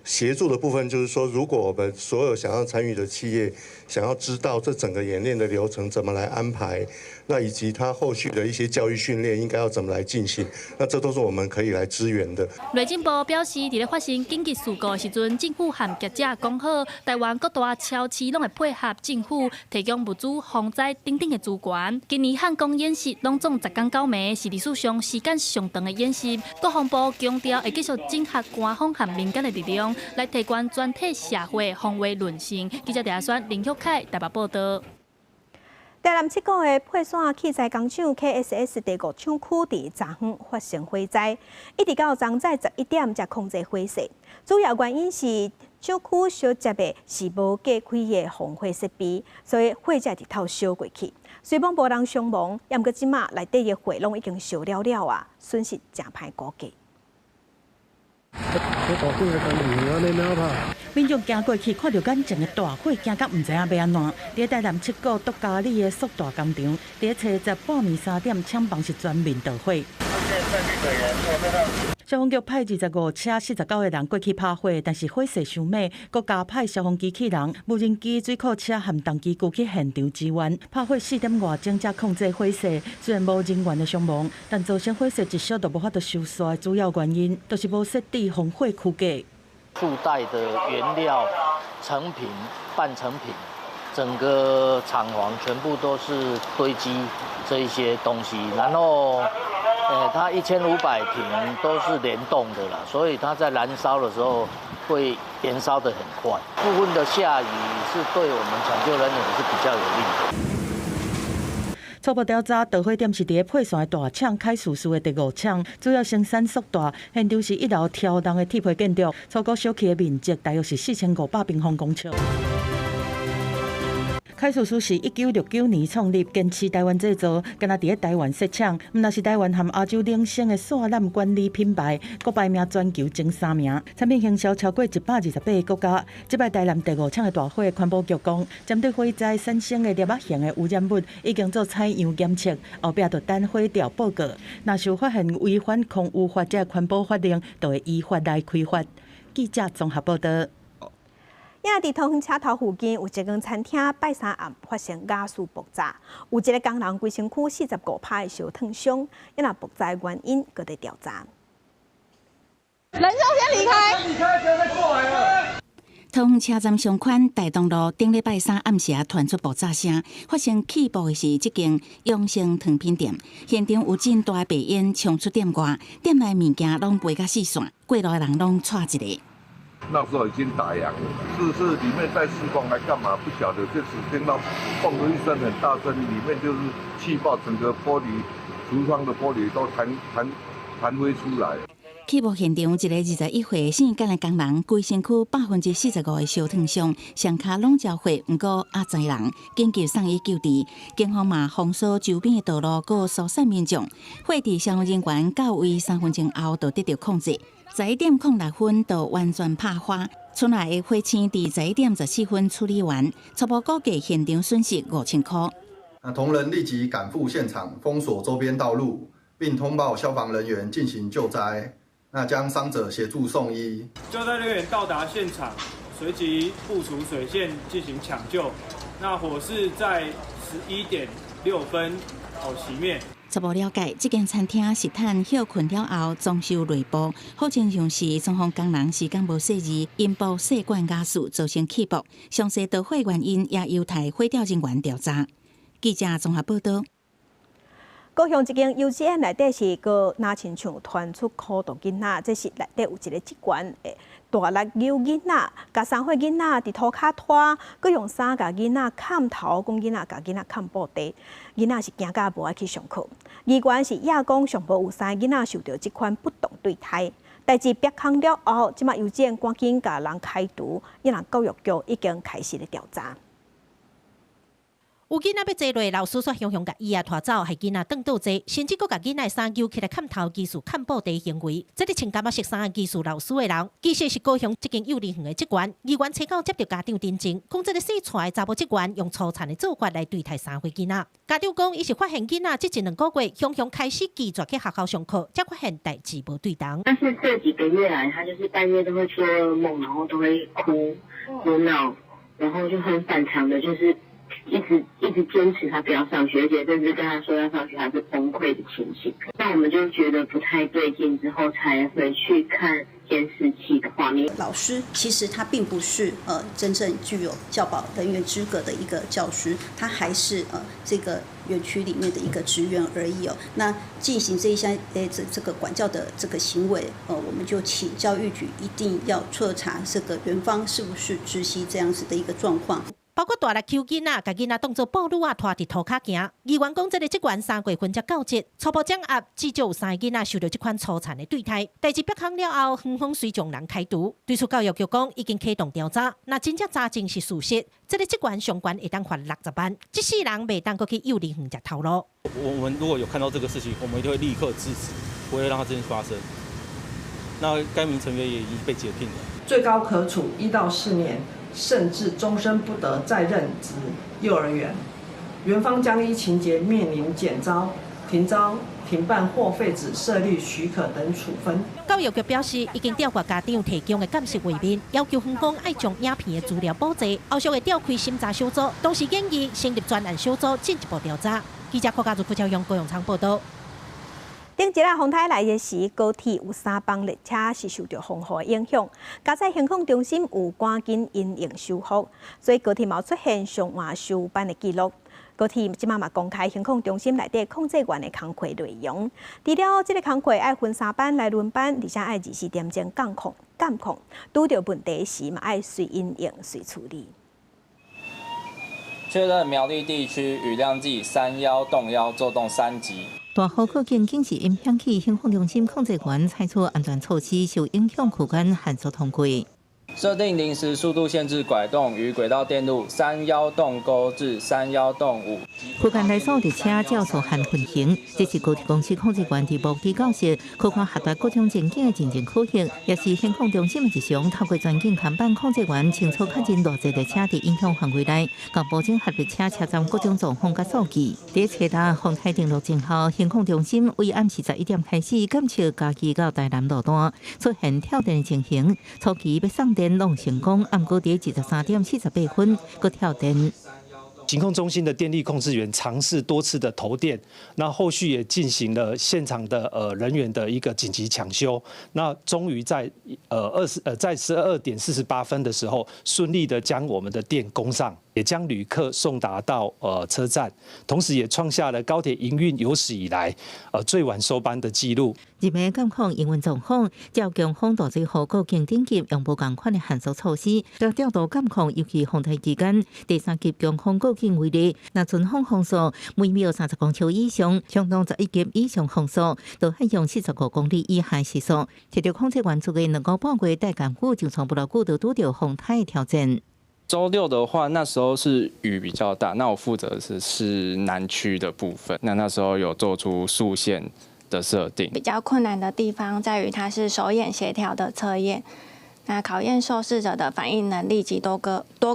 協助的部分，就是說，如果我們所有想要參與的企業，想要知道這整個演練的流程怎麼來安排，那以及他後續的一些教育訓練應該要怎麼來進行，那這都是我們可以來支援的。內政部表示，佇咧發生緊急事故的時陣，政府和業者講好，台灣各大超市攏會配合政府提供物資、防災等等的資源。今年漢光演習攏總10工9暝，是歷史上時間上長的演習。國防部強調會繼續整合官方和民間的力量，來提懸全體社會防衛韌性。記者鄭選林旭凱台北報道。台南七股的配線器材工廠 KSS 第5廠區佇昨昏發生火災，一直到昨早11點才控制火勢。主要原因是廠區相接的是無隔開的防火設備，所以火才直透燒過去。雖罔無人傷亡，毋過這馬內底的火攏已經燒了了啊，損失誠歹估計。民眾行過去，看著眼前的大火，驚甲毋知影欲按怎。佇台南七股獨家里的塑大工廠，佇初十半暝3點，廠房是全面著火。消防局派25車49個人過去拍火，但是火勢傷猛，閣加派消防機器人、無人機、水庫車和重機具去現場支援。拍火4點外鐘才控制火勢，雖然無人員的傷亡，但造成火勢一燒就無法度收煞的主要原因，就是無設置防火區隔。束帶的原料、成品、半成品，整個廠房全部都是堆積這一些東西，然後，它1500坪都是聯動的啦，所以它在燃燒的時候會燃燒得很快。部分的下雨是對我們搶救人員是比較有利的。初步調查，導火點是佇咧配線的大廠凱事斯的第五廠，主要生產塑袋。現場是一樓挑重的鐵皮建築，初步燒去的面積大約是4500平方公尺。凱事斯是1969年創立，堅持台灣製造，敢若佇咧台灣設廠，毋但是台灣和亞洲領先的線纜管理品牌，閣排名全球前三名，產品行銷超過128個國家。這擺台南第五廠的大火，環保局講，針對火災產生的粒仔型的污染物，已經做採樣檢測，後壁就等火調報告。若是有發現違反空污法這環保法令，就會依法來開罰。記者綜合報道。也佇桃園車頭附近有一間餐廳，拜三暗發生瓦斯爆炸，有一个工人規身軀45%的燒燙傷，也若爆炸原因閣佇調查。人要先離開，離開，不要再過來了。桃園車站商圈大東路頂禮拜三暗時傳出爆炸聲，發生氣爆的是這間永生糖品店，現場有真大白煙衝出店外，店內物件攏飛甲四散，過路的人攏掣一个。那時候已經打烊了，是裡面在施工還幹嘛？不曉得，就只聽到砰的一聲很大聲，裡面就是氣爆，整個玻璃櫥窗的玻璃都彈飛出來。氣爆現場一个21歲姓簡的工人，規身軀45%的燒燙傷，雙跤攏焦毀，毋過猶在人，緊急送醫救治。警方嘛封鎖周邊的道路，閣疏散民眾。火佇消防人員到位3分鐘後，就得到控制。11點06分就完全拍花，村內的火星佇11點14分處理完，初步估計現場損失5000塊。那同仁立即趕赴現場，封鎖周邊道路，並通報消防人員進行救災。那將傷者協助送醫。救災人員到達現場，隨即部署水線進行搶救。那火勢在11點6分熄滅。初步了解，這間餐廳是趁歇睏了後裝修內部，好親像是雙方工人時間無細膩，引爆細管瓦斯造成氣爆。詳細導火原因也有待火調人員調查。記者綜合報道。高雄一間幼稚園內底是閣若親像傳出苦毒囡仔，這是內底有一个職員會大力毆囡仔，共3歲囡仔佇塗跤拖，閣用衫共囡仔崁頭，講囡仔共囡仔崁布袋，囡仔是驚甲無愛去上課。議員是也講上無有三个囡仔受著這款不當對待，代誌曝光了後，這馬幼稚園趕緊共人開除，伊人教育局已經開始咧調查。有囡仔欲坐落，老師煞雄雄共椅仔拖走，予囡仔轉倒坐，甚至閣共囡仔衫揪起來崁頭，疑似崁布袋行為。這个穿柑仔色衫疑似老師的人，其實是高雄這間幼兒園的職員。議員揣到接著家長陳情，講這个姓蔡的查某職員用粗殘的做法來對待3歲囡仔。家長講，伊是發現囡仔這一兩個月，雄雄開始拒絕去學校上課，才發現代誌無對頭。但是這幾個月來，他就是半夜都會做噩夢，然後都會哭哭鬧，然後就很反常的，就是一直一直堅持他不要上學，而且甚至跟他說要上學，他是崩潰的情形。那我們就覺得不太對勁，之後才回去看監視器的畫面。老師其實他並不是真正具有教保人員資格的一個教師，他還是這個園區裡面的一個職員而已哦。那進行這一項這個管教的這個行為，我們就請教育局一定要徹查這個園方是不是知悉這樣子的一個狀況。包括大力毆囡仔，共囡仔當做布女仔拖佇塗跤行。議員講，這个職員3月份才到職，初步掌握至少有三个囡仔受著這款粗殘的對待。代誌曝光了後，園方隨將人開除。對此教育局講已經啟動調查，若真正查證是事實，這个職員上懸會當罰60萬，這世人袂當閣去幼兒園食頭路。我們如果有看到這個事情，我們一定會立刻制止，不會讓它這件事發生。那該名成員也已經被解聘了。最高可處1到4年。甚至終身不得再任職幼兒園，園方將依情節面臨減招、停招、停辦或廢止設立許可等處分。教育局表示，已經調閱家長提供的監視畫面，要求園方愛將影片的資料補齊，後續會調開審查小組，同時建議成立專案小組進一步調查。記者郭家如、傅超勇、高永昌報道。頂一日風颱來的時，高鐵有三班列車是受著風雨影響，加載行控中心有趕緊因應修復，所以高鐵嘛出現傷晚收班的記錄。高鐵這馬嘛公開行控中心內底控制員的工課內容，除了這个工課愛分三班來輪班，而且愛24點鐘監控監控，拄著問題時嘛愛隨因應隨處理。確認苗栗地區雨量計31.1做動3級。大雨過境警示音響起，行控中心控制員採取安全措施，受影響區間限速通過。設定臨時速度限制拐動與軌道電路31.溝至31.5。區間內所有列車照速限運行，這是高鐵公司控制員佇模擬教室，考看合達各種情景的真正考核，也是行控中心的日常。透過全景看板，控制員清楚確認偌濟列車佇影響範圍內，共保證合列車車站各種狀況佮數據。佇車達風颱登陸前後，行控中心為暗時11點開始監測嘉義到台南路段出現跳電的情形，初期欲送電攏成功，毋過佇23點48分，閣跳電。行控中心的電力控制員嘗試多次的投電，那後續也進行了現場的人員的一個緊急搶修，那終於在在12點48分的時候，順利的將我們的電供上，也將旅客送達到車站，同時也創下了高鐵營運有史以來最晚收班的紀錄。入暝監控營運狀況，照強風大水雨過境等級用無仝款的限速措施，來調度監控，尤其風颱期間，第三級強風過境為例，若陣風風速每秒30公尺以上，相當11級以上風速，就愛用45公里以下時速。提著控制員出去2個半月帶港府，就從不偌久就拄著風颱挑戰。週六的話，那時候是雨比較大，那我負責的是南區的部分，那時候有做出速限的設定。比較困難的地方在於它是手眼協調的測驗，那考驗受試者的反應能力及多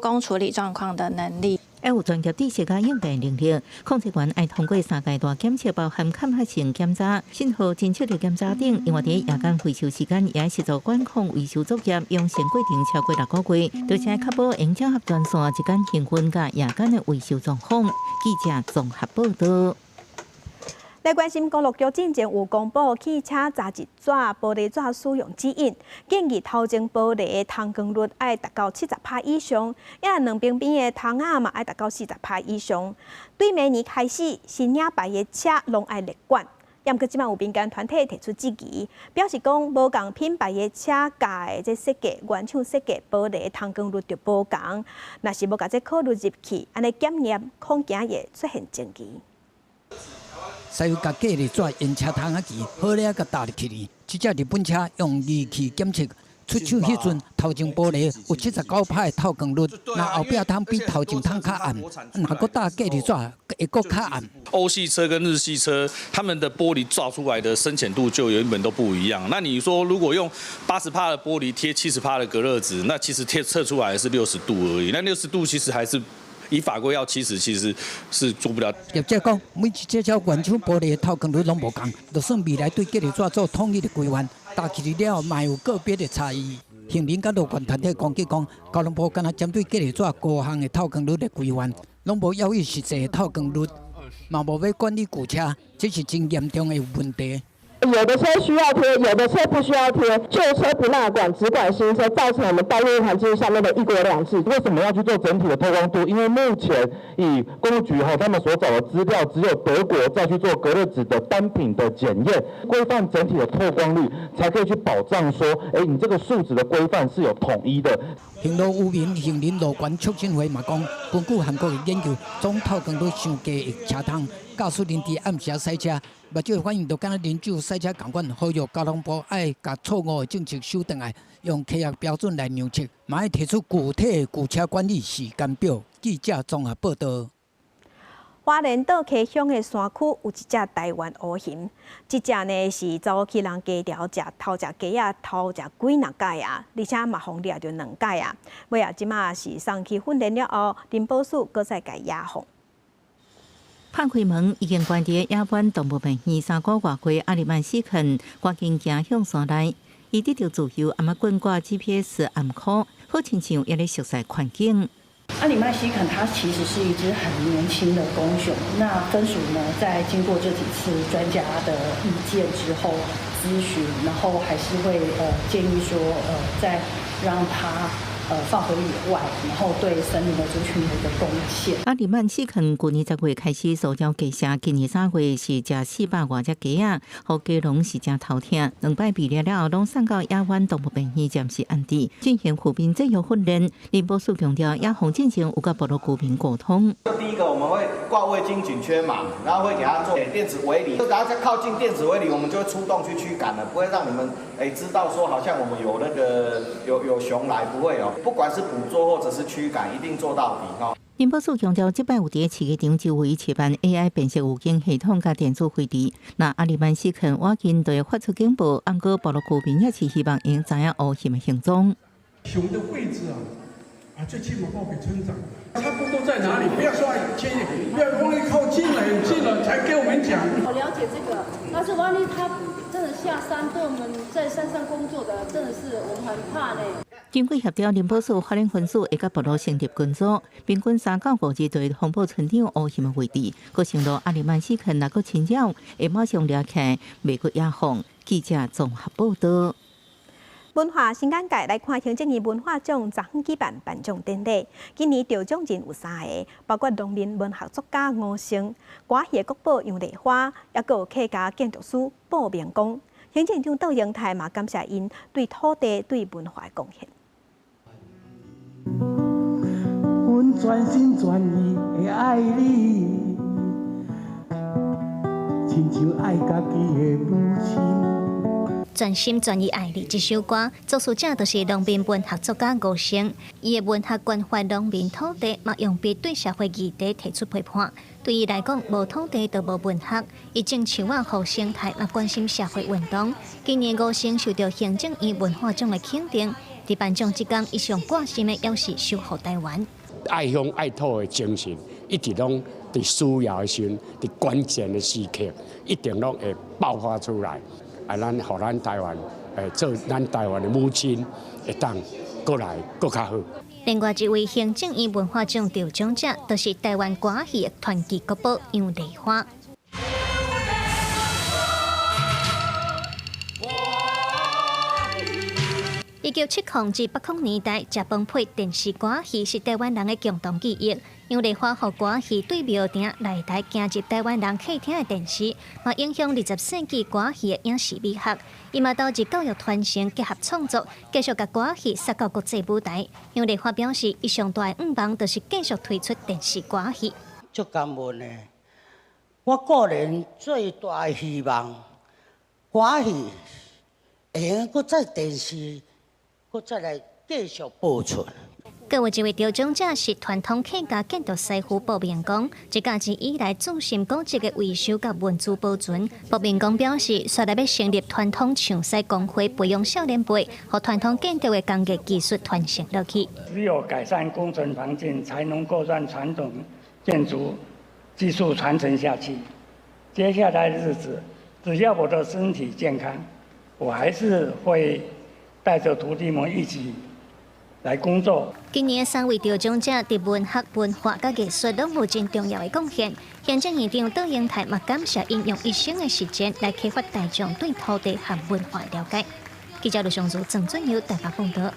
工處理狀況的能力。愛有專業知識佮應變能力，控制員愛通過三階段檢測，包含抗壓性檢查、信號偵測的檢查等。另外，佇夜間維修時間，也愛協助管控維修作業，養成過程超過6個月，而且確保會整合專線日間營運佮夜間的維修狀況。記者綜合報道。來關心公路局進前有公布汽車雜誌紙、玻璃紙使用指引，建議頭前玻璃的透光率愛達到70%以上，也兩邊邊的窗仔嘛愛達到40%以上。對明年開始，新領牌的車攏愛列管。毋過這擺有民間團體提出質疑，表示講無仝品牌的車架的這設計，原廠設計玻璃透光率就無仝，若是無共這考慮入去，按呢檢驗恐驚會出現爭議。使用共隔熱紙沿車窗仔墘，好了共搭入去呢。這隻日本車用儀器檢測出廠彼陣，頭前玻璃有79%的透光率，若後壁窗比頭前窗較暗，若閣搭隔熱紙會閣較暗。歐系車跟日系車，他們的玻璃照出來的深淺度就原本都不一樣。那你說如果用80%的玻璃貼70%的隔熱紙，那其實貼測出來是60度而已。那60度其實還是。以法規要70，其實是做不了。業者講，每一隻車原廠玻璃的透光率攏無仝，就算未來對隔熱紙做統一的規範，搭起了後嘛有個別的差異。行人佮路權團體攻擊講，交通部敢若針對隔熱紙高項的透光率的規範，攏無要以實際的透光率，嘛無欲管理舊車，這是真嚴重的問題。有的車需要貼，有的車不需要貼，舊車不納管，只管新車，造成我們道路環境上面的一國兩制。為什麼要去做整體的透光度？因為目前以公路局哈他們所找的資料，只有德國在去做隔熱紙的單品的檢驗，規範整體的透光率，才可以去保障說，哎，你這個數值的規範是有統一的。行路有民行人路權促進會嘛講，根據韓國的研究，總透光率傷低的車窗，駕駛人佇暗時駛車，目睭反應就敢若啉酒駛車仝款，呼籲交通部愛共錯誤的政策修轉來，用科學標準來量測，嘛愛提出具體的舊車管理時間表。記者綜合報道。花蓮倒溪鄉的山區有一隻台灣烏熊，這隻呢是走去人家條食偷食雞仔，偷食幾若改啊，而且嘛予掠著兩改啊。尾仔這馬是送去訓練了後，林保署閣再共野放。拍開門已經關佇野灣動物園3個外歲阿里曼斯肯，趕緊行向山內，伊得著自由，頷頸掛 GPS 頷箍，好親像伊咧熟悉環境。阿里曼西肯它其實是一隻很年輕的公熊，那分署呢，在經過這幾次專家的意見之後諮詢，然後還是會建議說，再讓它放回野外，然後對森林的族群有一個貢獻。阿里曼四坑舊年10月開始騷擾雞舍，今年3月是食400外隻雞仔，予雞農是誠頭痛。兩擺被掠了後，攏送到野灣動物病院暫時安置，進行護邊制約訓練。林博士強調，野放進前有佮部落居民溝通。第一個，我們會掛味精頸圈嘛，然後會給他做電子圍籬，只要在靠近電子圍籬，我們就會出動去驅趕了，不會讓你們知道說好像我們有那個有熊來，不會哦。不管是捕捉或者是驅趕，一定做到底哦。林博士強調，這擺有佇飼雞場周圍設辦 AI 辨識預警系統佮電子圍籬。若阿里曼死墾倚近就會發出警報，毋過部落居民也是希望𪜶知影烏熊的行蹤。熊的位置啊，啊，最起碼報給村長，差不多在哪裡？不要說牽，不要萬一靠近了很近了才給我們講。我了解這個，但是萬一他真的下山，對我們在山上工作的，真的是我們很怕呢。經過協調，林保署花蓮分署會佮部落成立群組，平均3到5日就會通報村長烏熊的位置，閣承諾阿里曼死墾若閣侵擾，會馬上掠起來，袂閣野放。記者綜合報道。文化新眼界來看，行政院文化獎昨昏舉辦頒獎典禮。今年得獎人有三个，包括農民文學作家吳勝、歌戲國寶楊麗花，抑閣有客家建築師布明光。行政長杜英泰嘛感謝𪜶對土地、對文化的貢獻。阮全心全意的愛你，親像愛家己的母親。全心全意愛你這首歌，作詞者就是農民文學作家吳勝。伊的文學關懷農民土地，嘛用筆對社會議題提出批判。對伊來講，無土地就無文學。伊種樹仔護生態，嘛關心社會運動。今年吳勝受到行政院文化獎的肯定。佇頒獎這工，伊上掛心的猶是守護台灣。愛鄉愛土的精神，一直攏佇需要的時陣，佇關鍵的時刻，一定攏會爆發出來。啊，咱予咱台灣，做咱台灣的母親，會當閣來閣較好。另外一位行政院文化獎得獎者，就是台灣歌戲的傳奇國寶楊麗花。1970至80年代，食飯配電視歌戲是台灣人的共同記憶。楊麗花予歌戲對廟埕來台行入台灣人客廳的電視，嘛影響20世紀歌戲的影視美學。伊嘛投入教育傳承，結合創作，繼續共歌戲殺到國際舞台。楊麗花表示，伊上大的願望就是繼續推出電視歌戲。足感恩的，我個人最大的希望，歌戲會用閣再電視。閣再來繼續播出。閣有一位得獎者是傳統客家建築師傅布明光，一家子以來注心古蹟的維修佮文資保存。布明光表示，紲來欲成立傳統牆師公會，培養少年輩，予傳統建築的工藝技術傳承落去。只有改善工程環境，才能夠讓傳統建築技術傳承下去。接下來的日子，只要我的身體健康，我還是會帶著徒弟們一起來工作。今年三位得獎者佇文學、文化佮藝術攏有真重要的貢獻。行政院長杜英泰嘛感謝𪜶用一生的時間來啟發大眾對土地和文化的了解。記者盧尚如、鄭俊友台北報導。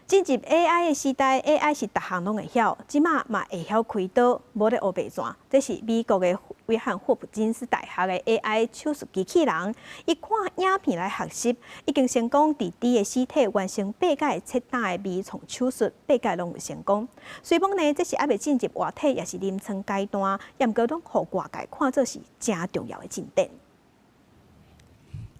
進入 AI 的時代，AI 是逐項攏會曉，這馬嘛會曉開刀，無咧烏白轉。這是美國的約翰霍普金斯大學的 AI 手術機器人，伊看影片來學習，已經成功佇豬的屍體完成八改切膽的微創手術，八改攏有成功。雖罔呢，這是猶未進入活體，抑是臨床階段，毋過攏予外界看做是誠重要的進展。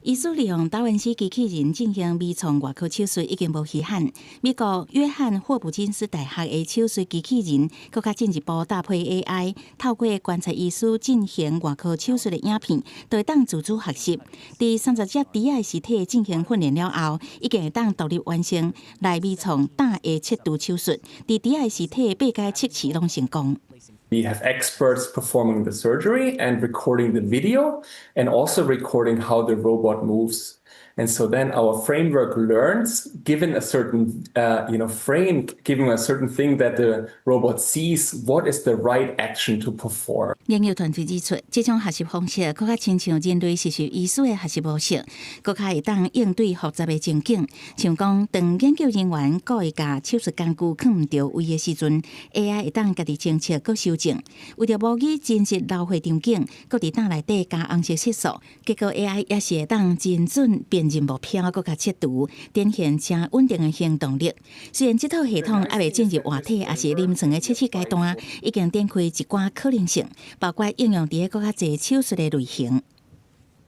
醫師利用達文西機器人進行微創外科手術已經無稀罕。美國約翰霍普金斯大學的手術機器人，閣較進一步搭配 AI，透過觀察醫師進行外科手術的影片，就會當自主學習。佇30隻豬仔屍體進行訓練了後，已經會當獨立完成來微創膽的切除手術。佇豬仔屍體八改測試攏成功。 We have experts performing the surgery and recording the video and also recording how the robot moves. And so then our framework learns, given a certain frame, given a certain thing that the robot sees, what is the right action to perform. 研究團隊指出，這種學習方式閣較親像人類實習醫師的學習模式，閣較會當應對複雜的情景。像講，當研究人員故意共手術工具囥毋著位的時陣，AI 會當家己偵測閣修正。為著模擬真實流血場景，閣佇膽內底加紅色色素，結果 AI 也是會當真準辨認目標，閣共切除，展現誠穩定的行動力。雖然這套系統猶未進入活體，抑是臨床的測試階段，已經展開一寡可能性，包括應用佇閣較濟手術的類型。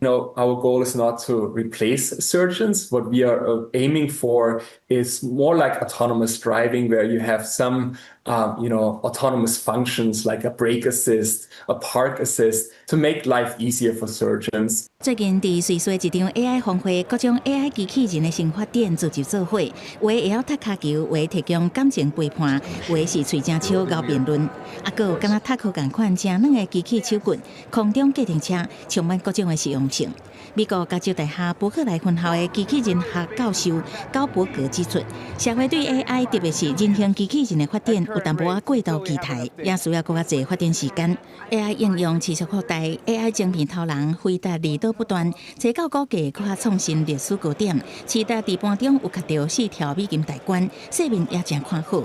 Our goal is not to replace surgeons. What we are aiming for is more like autonomous driving, where you have some autonomous functions like a brake assist, a park assist, to make life easier for surgeons. 最近佇瑞士一場 AI 峰會，各種 AI 機器人的新發展聚集做伙，有的會曉踢跤球，有的提供感情陪伴，有的是喙誠笑𠢕辯論，啊，閣有敢若塔可仝款誠軟的機器手棍，空中計程車，充滿各種的實用性。美國加州大學伯克萊分校的機器人學教授高伯格指出，社會對 AI，特別是人形機器人的發展，有淡薄仔過度期待，也需要閣較濟發展時間。AI 應用持續擴大，AI 晶片頭人輝達利多不斷，這到股價閣較創新歷史高點，市值佇盤中有觸著4兆美金大關，勢面也誠看好。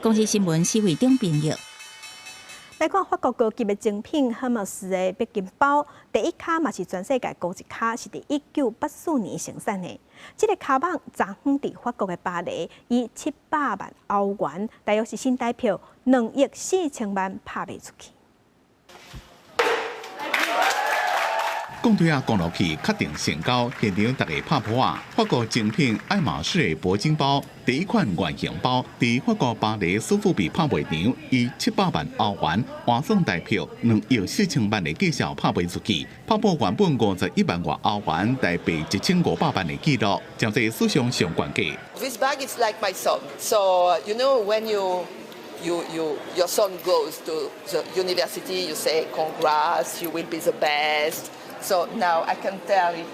公視新聞施惠中編譯。來看法國高級的精品赫瑪斯的柏金包，第一跤嘛是全世界頭一跤，是佇1984年生產的。這个跤蠓昨昏佇法國的巴黎，以700萬歐元，大約是新台幣2億4千萬拍賣出去。講對啊，講落去確定成交，現場逐家拍噗仔。法國精品愛馬仕的鉑金包，第一款原型包，佇法國巴黎蘇富比拍賣場以700萬歐元換算台幣2億4千萬的價數拍賣出去，拍破原本51萬外歐元台幣1500萬的紀錄，成做史上上懸價。 This bag is like my son, so you know when your son goes to the university, you say congrats, you will be the best. So now I can tell you,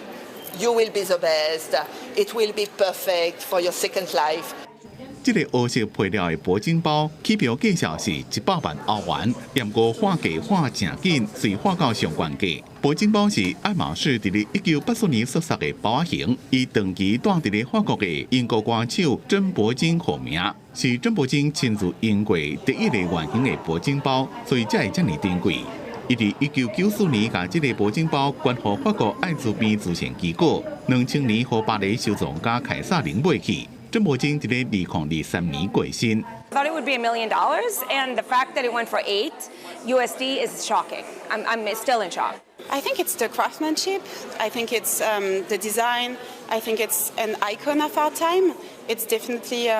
you will be the best. It will be perfect for your second life. 這个烏色配料的鉑金包起標價數是100萬歐元，毋過喊價喊誠緊，遂喊到上懸價。鉑金包是愛馬仕佇咧1984年設計的包仔型，伊長期蹛佇咧法國的英國歌手珍珀金號名，是珍珀金親自用過第一个原型的鉑金包，所以才會遮爾珍貴。伊佇1994年共這个鉑金包捐予法國愛滋病慈善機構，2000年予巴黎收藏家凱撒琳買去。珍珀金佇咧2023年過身。 Thought it would be $1 million, and the fact that it went for 8 USD is shocking. I'm still in shock. I think it's the craftsmanship. I think it's the design. I think it's an icon of our time. It's definitely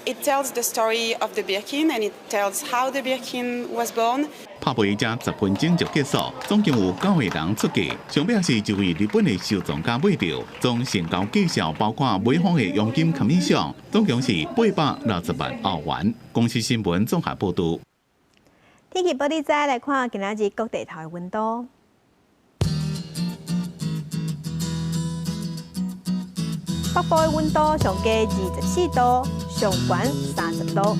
it tells the story of the Birkin and it tells how the Birkin was born. 拍賣才10分鐘就結束，總共有九個人出價，上尾是一位日本的收藏家買著，總成交價數包括買方的佣金 commission，總共是860萬歐元。公視新聞綜合報導。天氣報你知，來看今仔日各地頭的溫度。北部的溫度上低24度，上懸30度。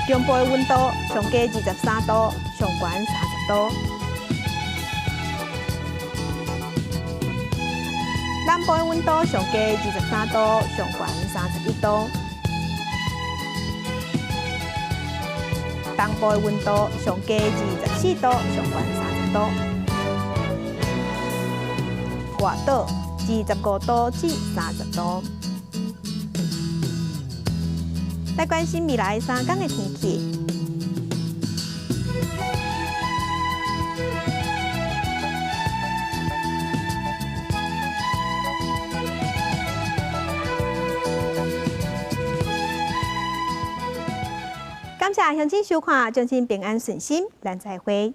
中部的溫度上低23度，上懸30度。南部的溫度上低23度，上懸31度。東部的溫度上低24度，上懸30度。外島25度至30度。來關心未來3天的天氣。感謝鄉親收看，祝恁平安順心，咱再會。